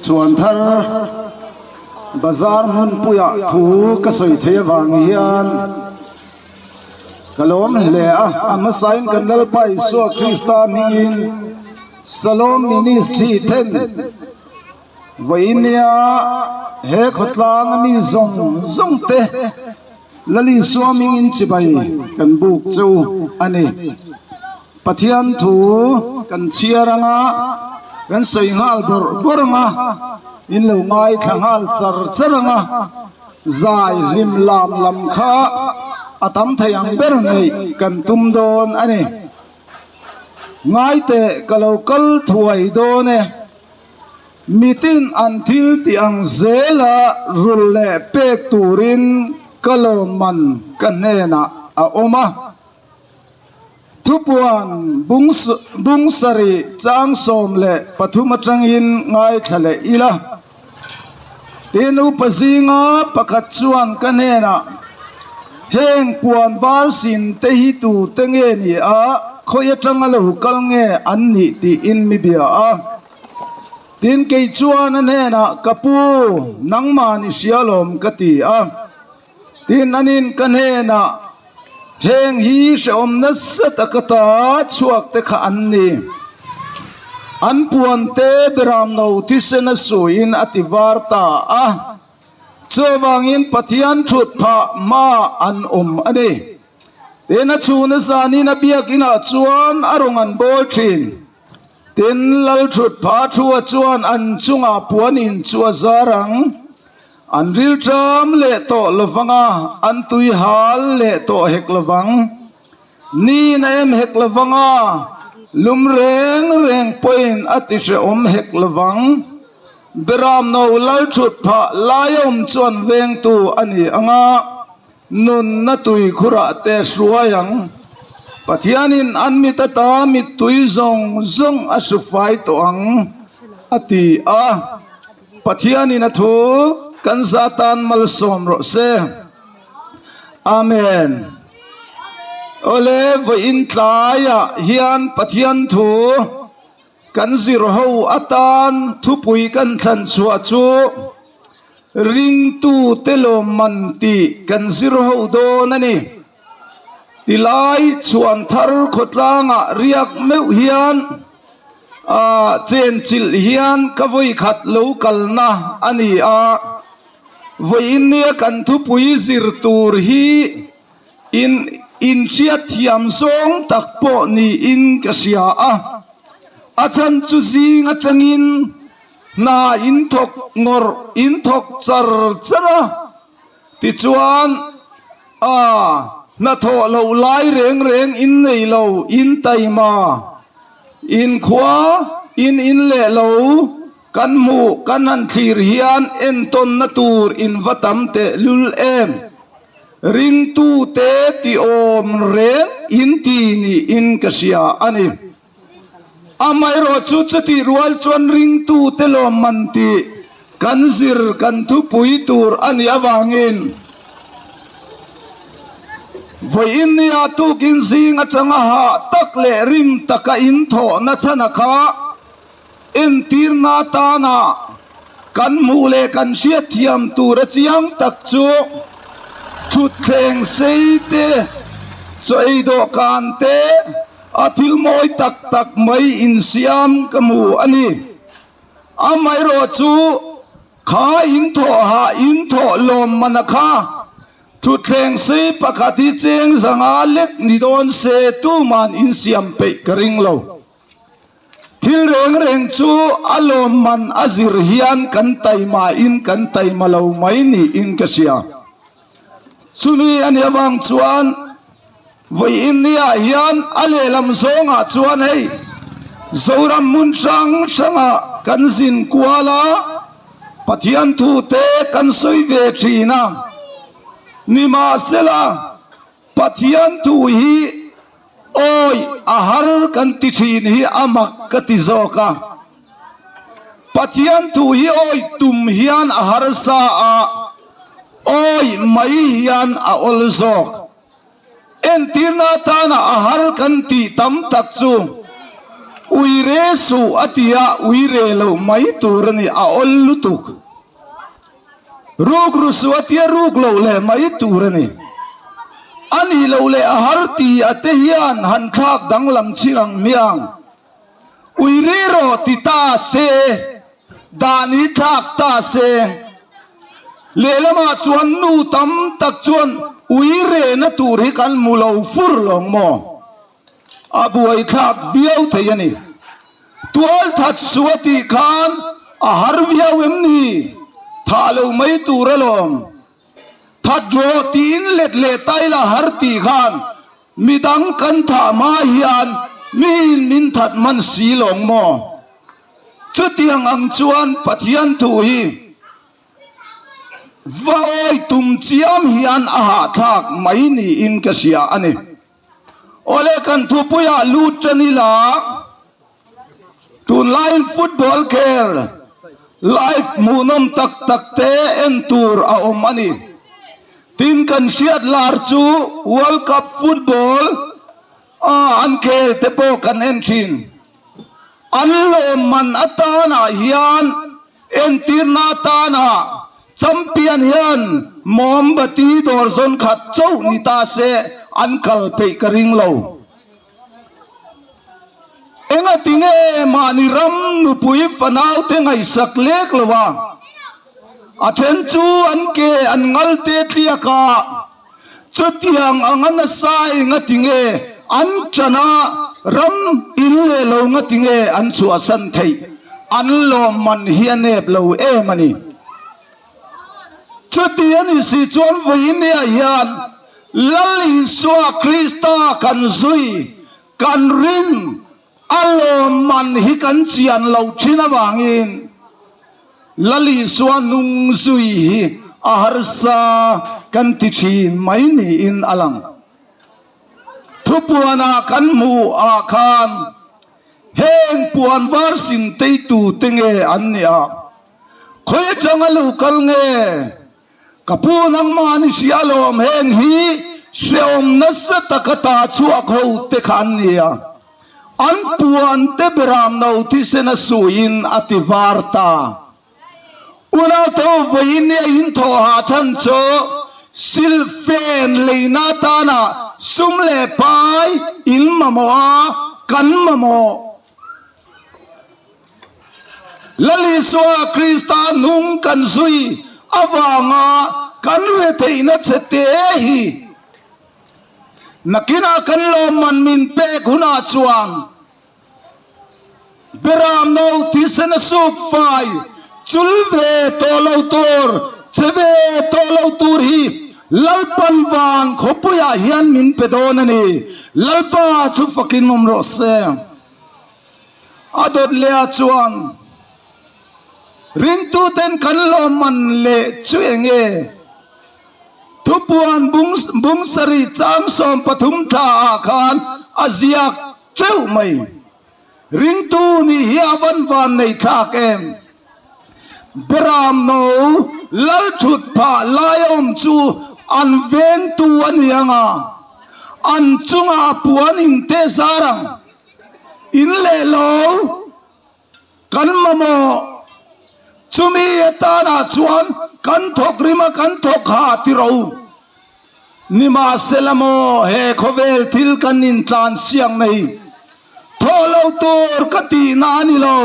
Chuanthar bazar hmunpuiah thu ka sawi theih avang hian ka lawm hle a, a hmasain kan Lalpa Isua Krista hmingin Salom Ministry then vawinia he khawtlang a mi zawng zawng te Lal Isua hmingin chibai kan buk chu a ni. Pathian thu kan chhiar anga kan sawi nghal bawrh bawrh anga in lo ngaithla nghal char char anga zai hlim lam lam kha a tam thei ang ber neih kan tum dawn a ni. Ngaiteh ka lo kal thuai dawn e. Mitin an thil tih ang zela rulh leh pek turin ka lawmman ka hnenah a awm a. Thupuan bung sarih chang 13 atangin ngaithla leh ila. Tin, upa zinga pakhat chuan ka hnenah, Heng puan var sin te hi tute nge ni a, khawi atanga lo kal nge an nih tiin mi bia a. Tin, kei chuan a hnenah, Ka pu, nangmah ni hria lawm ka ti a. Tin, anin ka hnenah, Heng hi hrehawm nasa taka ta chhuak te kha an ni. An puan te beramno thisen a suiin a ti var ta a, chuvangin Pathian thut phah hma an awm a ni. Tin, a chhun a zanin a biakinah chuan a rawn an bawl thin. Tin, Lalthut pha thua chuan an chungah puanin chu a zar ang. An rilṭam leh tawh lovang a, an tui hal leh tawh hek lovang. Niin a em hek lovang a, lum reng reng pawhin a ti hrehawm hek lovang. Beramno Lalthut phah laia awm chuan vengtu a ni ang a, Nunna tuikhurah te hruai ang. Pathianin an mit ata mittui zawng zawng a hru fai tawh ang, a ti a. Pathianin a thu kan za tan malsawm rawh se. Amen. Awle, vawiin tlaiah hian Pathian thu kan zir ho atan thupui kan thlan chhuah chu, Ringtute lawmman tih kan zir ho dawn a ni. Tilai chhuan thar khawtlangah riak meuh hian chenchilh hian ka vawikhat lo kalna a ni a. Vawiin nia kan thupui zir tur hi in inhriatthiam zawng tak pawh niin ka hria a. A chhan chu zing atangin Hna in thawk ngawrh in thawk char char a, tichuan a hnathawh loh lai reng reng in nei lo, in taima, in khua, in in leh lo kan hmuh kan han thlir hian entawnna tur in va tam tehlul em? Ringtute tiawm reng in ti niin ka hria a ni. Amaherawhchu chutih rual chuan ringtute lawmman tih kan zir kan thupui tur a nih avangin vawiin nia tukin zing atanga hah tak leh rim taka inthawhna chhana kha entirna atana kan hmuh leh kan hriatthiam tur a chiang tak chu thutthleng sei te, chaw ei dawhkan te, A thil mawi tak tak mai insiam ka hmu a ni. Amaherawhchu kha inthawhah inthawh lawm mana kha thutthleng sei pakhat hi cheng zanga lek ni dawn se tuman insiam peih ka ring lo. Thil reng reng chu a lawmman a zir hian kan taima in kan taima lo mai niin ka hria. Chumi a nih avang chuan Vawiin niah hian a lehlam zawngah chuan hei Zoram hmun hrang hrangah kan zin kual a, Pathian thute kan sawi ve thin a. Nimahsela, Pathian thu hi awi a har kan ti thin hi a mak ka ti zawk a. Pathian thu hi awi tum hian a harsa a, awi mai hian a awl zawk. Entirna atana a har kan tih tam tak chu. Uire suh a ti a, uire loh mai tur a ni, a awl lutuk. Ruk ru suh a tia ruk loh leh mai tur a ni. A nih loh leh a har ti a te hian han thlak danglam chhin ang hmiang. Uire rawh ti ta se, dan hi thlak ta se. Lehlamah chuan nu tam tak chuan uire na tur hi kan hmu lo fur lawng maw? A buaithlak viau thei a ni. Tualthat suh a tih khan a har viau em ni? Thah lo mai tur alawm. That rawh tiin let leh taila har tih khan midang kan thah hma hian miin min that hman si lawng maw? Chutiang ang chuan Pathian thu hi va awi tum chiam hian a hahthlak mai niin ka hria a ni. Awle kan thupuiah lut tan ila tunlaiin football khel live hmuhnawm tak tak te en tur a awm a ni. Tin kan hriat lar chu World Cup football a an khel te pawh kan en thin. An lawmman atanah hian Entirna atana champion hian mawmbati dawr zawn khat chauh ni ta se an kal peih ka ring lo. Engati nge mahni ram nupui fanaute ngaihsak lek lo a, a then chu an ke an ngal te tliak a, Chutiang anga nasa engati nge an ṭan a, ram in leh lo ngati nge an chhuahsan theih? An lawmman hi a nep lo em a ni. Chuti a ni si chuan vawinia hian Lal Isua Krista kan zui, kan rin, a lawmman hi kan chian loh thin avangin Lal Isua hnung zui hi a harsa kan ti thin mai niin a lang. Thupuanah kan hmuh ah khan heng puan var sin teitu te nge an nih a, khawi atanga lo kal nge? Ka pu nangmah ni hria alawm heng hi hrehawm nasa taka ta chhuak ho te kha an ni a, an puan te beram no thisen a suiin a ti var ta. Unaute ho vawiin ni a in thawh hah chhan chu silfen leina atana sum leh pai in mamawh a, kan mamawh. Lal Isua Krista hnung kan zui avanga kan retheihna che te hi nakinah kan lawmman min pek hunah chuan Beramno thisen a suk fai chul ve tawh lo tur, che ve tawh lo tur hi Lalpan van khawpuiah hian min pe dawn a ni. Lalpa chu fakin awm rawh se. A dawt leh ah chuan ringtuten kan lawmman leh chu eng nge? Thupuan bung sarih chang 13 thla ah khan a ziak teuh mai. Ringtu nih hi a van van nei thlak em? Beram no lal thut phah lai a awm chu an vengtu a ni ang a, an chungah a puan in te zar ang. In leh lo kan mamawh. Chumi atanah chuan kan thawk rim a, kan thawk ha ti ro. Nimahsela maw he khawvel thil kan intlan siang nei thawh lo tur ka tihna a ni lo.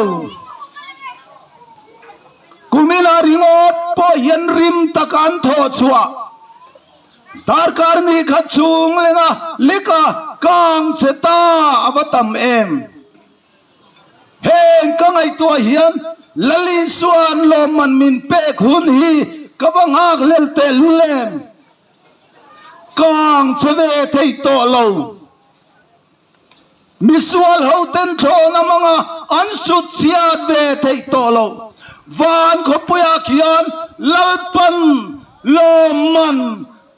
Kumina ringawt pawh hian rim taka an thawh chhuah. Darkar ni khat chhung lenga leka kang che ta a va tam em? Heng ka ngaihtuah hian Lal Isua'n lawmman min pek hun hi ka va nghak hlel tehlul em? Kang che ve thei tawh lo. Misual ho ten thlawhna hmanga an sut chhiat ve theih tawh loh. Van khawpuiah khian Lalpan lawmman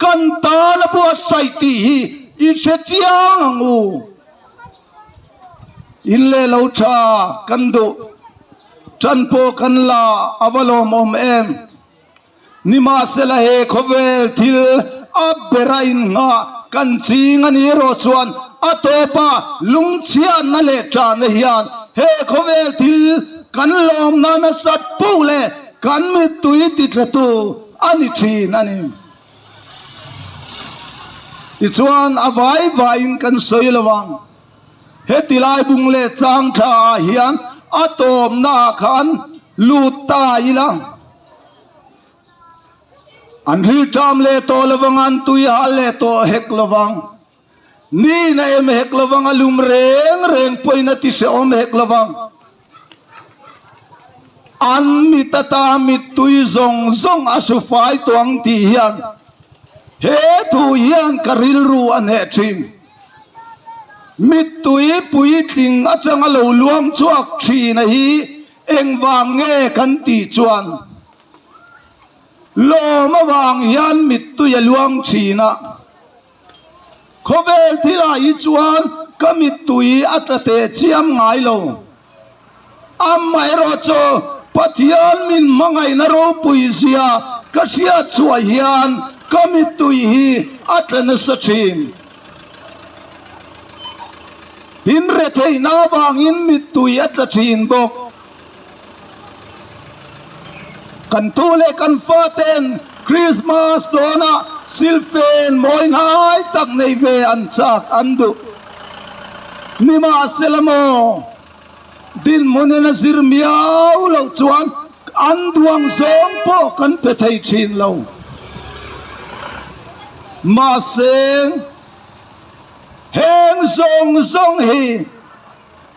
kan tan a buatsaih tih hi i hre chiang ang u. In leh lo tha kan duh tan pawh kan la a va lawmawm em. Nimahsela he khawvel thil a bera innghah kan ching a ni erawh chuan a tawpa lungchhiatna leh ṭahna hian he khawvel thil kan lawmna nasat poh leh kan mittui titlatu a ni thin a ni. Tichuan a vai vaiin kan sawi lo ang. Heti lai bung leh chang thla ah hian a tawpna ah khan lut ta ila. An rilṭam leh tawh lovang a, an tui hal leh tawh hek lovang. Niin a em hek lovang a, lum reng reng pawhin a ti hrehawm hek lovang. An mit ata mittui zawng zawng a hru fai tawh ang tih hian he thu hian ka rilru a hneh thin. Mittui puitling atanga lo luang chhuak thina hi engvang nge kan tih chuan Lawm avang hian mittui a luang thin a, khawvel thilah hi chuan ka mittui a tla teh chiam ngai lo. Amaherawh chu Pathian min hmangaihna ropui zia ka hriat chhuah hian ka mittui hi a tla nasa thin. Tin retheihna avangin mittui a tla thin bawk. Kan tu leh kan faten Krismas dawnah silfen mawi hnai tak nei ve an chak an duh. Nimahsela maw, dinhmunin a zir miau loh chuan an duang zawng pawh kan pe thei thin lo. Mahse, heng zawng zawng hi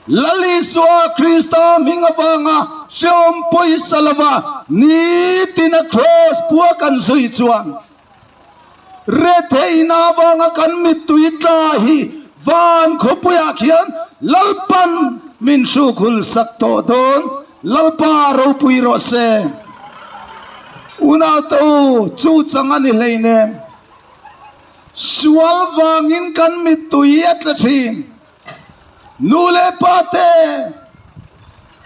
Lal Isua Krista hming avanga hrehawm pawisa lova nitina kraws pua kan zui chuan retheihna avanga kan mittui tla hi van khawpuiah khian Lalpan min hrukhul sak tawh dawn. Lalpa ropui rawh se. Unaute u, chu chang a ni hleinem. Sual vangin kan mittui a tla thin. Nu leh pa te,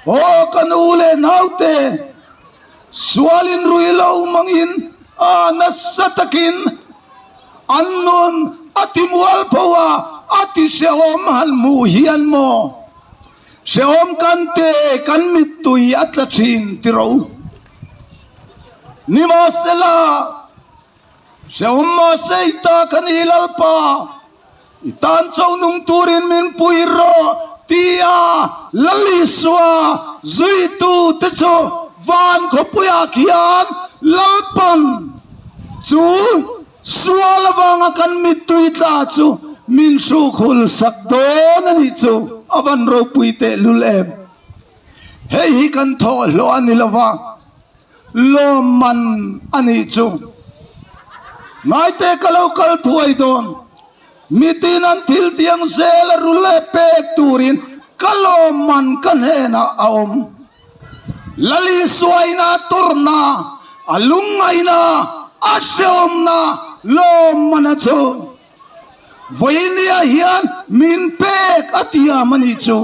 aw ka nu leh nau te, sual in rui lo mangin a nasa takin an nun a ti mual pho a, a ti hrehawm han hmuh hian maw hrehawm kan te kan mittui a tla thin ti ro. Nimahsela. Hrehawm mahse i ta ka ni Lalpa, i tan cho nung turin min pui rawh tia Lal Isua zuitu te chu van khawpuiah khian Lalpan chu sual avanga kan mittui tla chu min hrukhul sak dawn a nih chu a van ropui tehlul em. Hei hi kan thawhhlawh a ni lova. Lawmman a nih chu. Ngaite ka lo kal thuai dawn. Mitin an thil tiang zel a rul leh pek turin ka lawmman ka hnenah a awm. Lal Isuaina tawrhna, a lungngaihna, a hrehawmna lawmman a chu. Vawinia hian min pek a tiam a nih chu.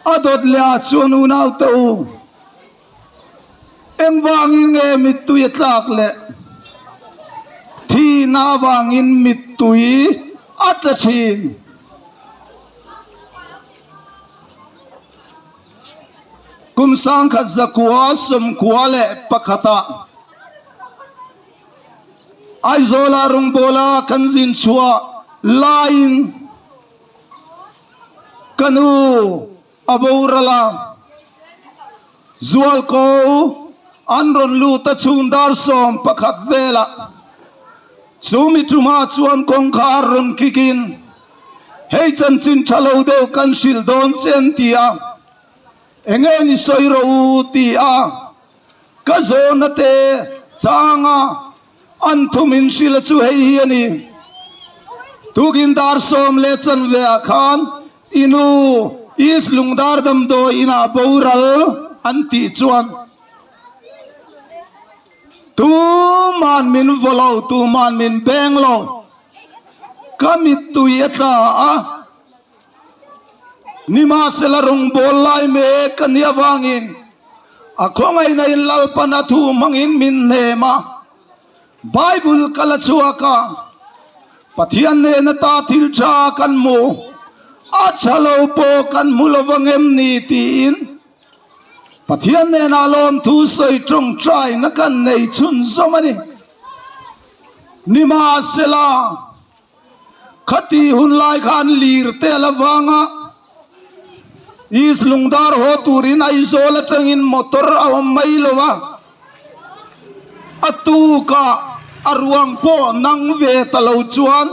A dawt leh ah chuan unaute u, engvangin nge mittui a tlak leh thihna avangin mittui a tla thin? Kum sangkhat zakua 91 ah Aizawla rawngbawla kan zin chhuah laiin, Ka nu a boral a, Zualko an rawn lut a chhung dar 11 velah chu mi tumah chuan kawngkhar rawn kik in hei chanchin tha lo deuh kan hrilh dawn che an ti a, enge ni sawi rawh u ti a ka zawhna te chang a. An thum in hrilh a chu hei hi a ni, Tukin dar sawm leh chanve ah khan i nu East Lungdar damdawi inah boral an tih chuan tuman min vaw lo, tuman min beng lo, ka mittui a tla a, Nimahsela rawngbâwl lai mek ka nih avângin a khawngaihna in Lalpan a thu hmangin min hnêm a. Bible ka la chhuak a, Pathian nêna ta thil ṭha kan hmu. A tha lo pawh kan hmu lo vang em ni tiin Pathian hnenah lawmthu sawi tawngtaina kan nei chhunzawm a ni. Nimahsela, khati hun lai khan lir te a la vang a, East Lungdar haw turin Aizawl atangin motor a awm mai lo a, a tukah a ruang pawh nang ve ta lo chuan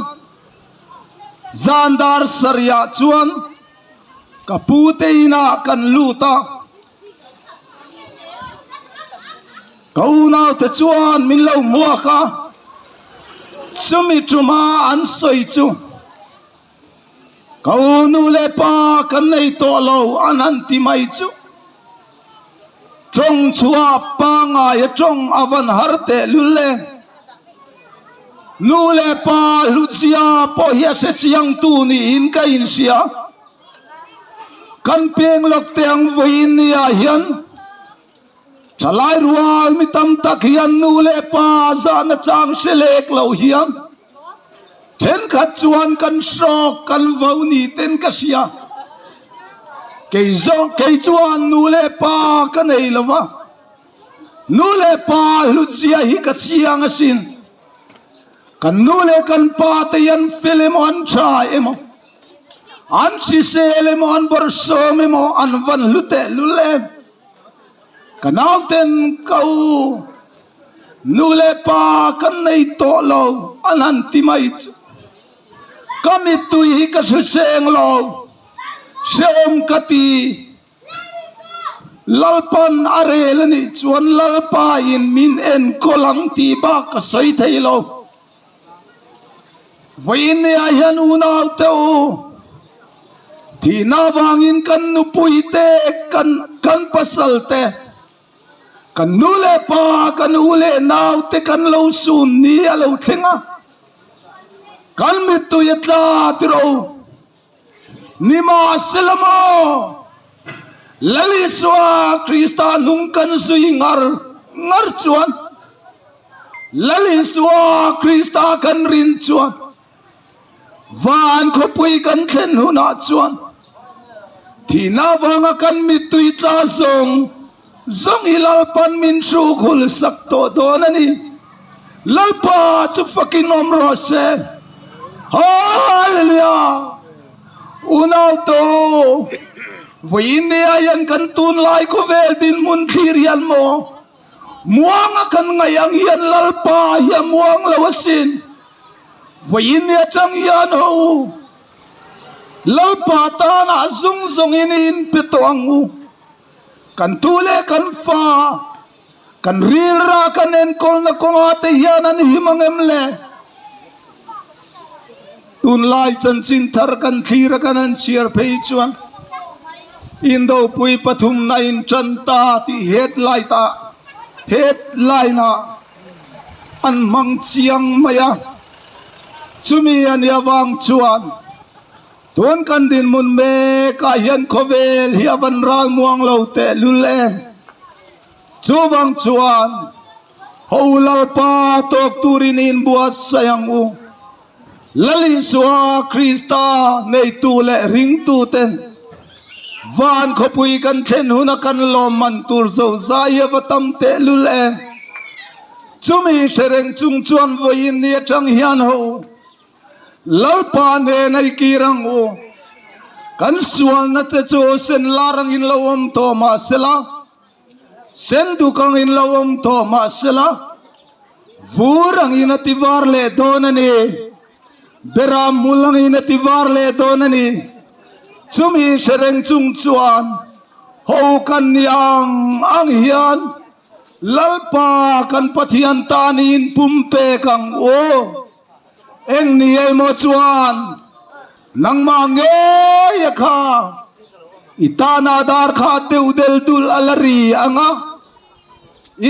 Zan dar sarihah chuan ka pu te inah kan lut a, ka unaute chuan min lo hmuak a, chumi tuma an sawi chu ka u nu leh pa kan nei tawh lo an han ti mai chu tawng chhuah pangngai a tawng a van har tehlul e. Nu leh pa hlutzia pawh hi a hre chiangtu niin ka inhria. Kan peng lawk te ang vawiin niah hian thalai rual mi tam tak hian nu leh pa zahna chang hre lek lo hian thenkhat chuan kan hrawk kan vo ni ten ka hria. Kei zawk kei chuan nu leh pa ka nei lo va. Nu leh pa hlutzia hi ka chiang asin. Kan nu leh kan pa te hi an fel emaw an tha emaw, an hrisel emaw an bawrhsawm emaw an van hlu tehlul em. Ka nauten ka u nu leh pa kan nei tawh lo an han ti mai chu ka mittui hi ka hriseng lo, hrehawm ka ti. Lalpan a rel a nih chuan Lalpa in min enkawl ang tih bak ka sawi thei lo. Vawiin ah hian unaute u, thihna avangin kan nupui te, kan kan pasal te, kan nu leh pa, kan u leh nau te kan lo sun ni a lo thleng a, kan mittui a tla tiro. Nimahsela maw, Lal Isua Krista hnung kan zui ngar ngar chuan, Lal Isua Krista kan rin chuan, van khawpui kan thlen hunah chuan, thihna avanga kan mittui tla zawng zawng hi Lalpan min hruk hul sak tawh dawn a ni. Lalpa chu fakin awm rawh se. Hallelujah! Unau to, vawiin ni ah hian kan tunlai khawvel dinhmun thlir hian maw, muang a kan ngaih ang hian Lalpa hi a muang lo asin. Vawiin ni atang hian ho u, Lalpa tanah zung zawngin i inpe tawh ang u. Kan tu leh kan fa, Kan rilra kan enkawlna kawngah te hian an him ang em le? Tunlai chanchin thar kan thlir a kan han chhiar phei chuan Indopui pathumna intan ta tih headlight ah headline ah an hmang chiang mai a. Chumi a nih avang chuan tun kan dinhmun mekah hian khawvel hi a van ral muang lo tehlul em? Chuvang chuan ho Lalpa tawk turin inbuatsaih ang u. Lal Isua Krista neitu leh ringtuten van khawpui kan thlen huna kan lawmman tur zozai hi a va tam tehlul em. Chumi hre reng chung chuan vawiin ni atang hian ho Lalpa hnena i kir ang u. Kan sualna te chu sen lar angin lo awm tawh mahsela, Sen duk angin lo awm tawh mahsela, vur angin a ti var leh dawn a ni. Beram hmul angin a ti var leh dawn a ni. Chumi hre reng chung chuan ho kan ni ang ang hian Lalpa kan Pathian tan i inpumpek ang u. Eng ni emaw chuan nangmah ngei a kha i tana dar kha deuh del dul a la ri ang a,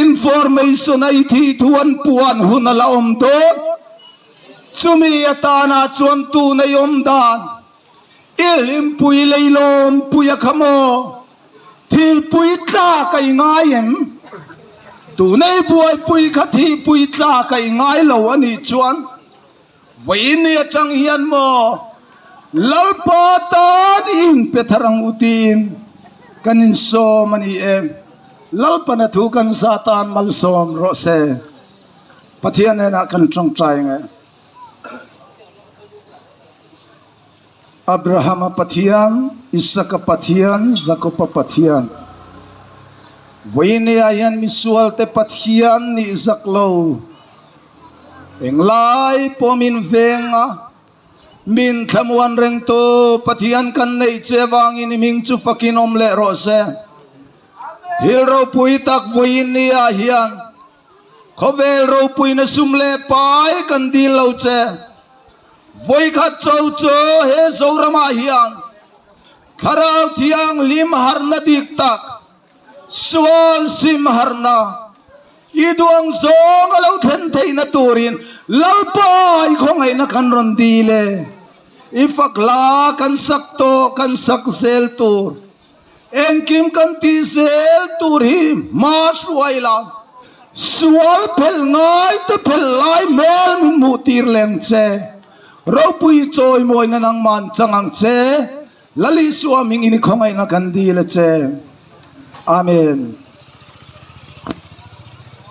information a i thih thu an puan hun a la awm dawn. Chumi atana chuan tuna i awm dan i hlimpui leilawmpui a kha maw? Thihpui tlak a i ngai em? Tunei buaipui kha thihpui tlak a i ngai lo a nih chuan vawiin ni atang hian maw? Lalpa tan i inpe thar ang u tiin kan insawm a ni e. Lalpana thu kan za tan malsawm rawh se. Pathian hnenah kan tawngtai nge. Abrahama Pathian, Isaka Pathian, Jakoba Pathian. Vawinia hian misualte Pathian nih zak lo. Englai pawh min veng a, min thlamuan rengtu Pathian kan neih che vangin i hming chu fakin awm leh rawh se. Thil ropui tak vawinia hian khawvel ropuina sum leh pai kan dil lo che. Vawikhat cho chu he Zoramah hian Thlarau Thianghlim harhna dik tak, sual sim harhna, i duang zawng a lo thlen theihna turin Lalpa i khawngaihna kan rawn dil e. I fak hla kan sak tawh, kan sak zel tur. Engkim kan tih zel tur hi hma hruai la, sual phelh ngai te phelh lai hmel min hmuh tir leng che. Ropui chawimawina nangman chang ang che, Lal Isua hming in i khawngaihna kan dil a che. Amen.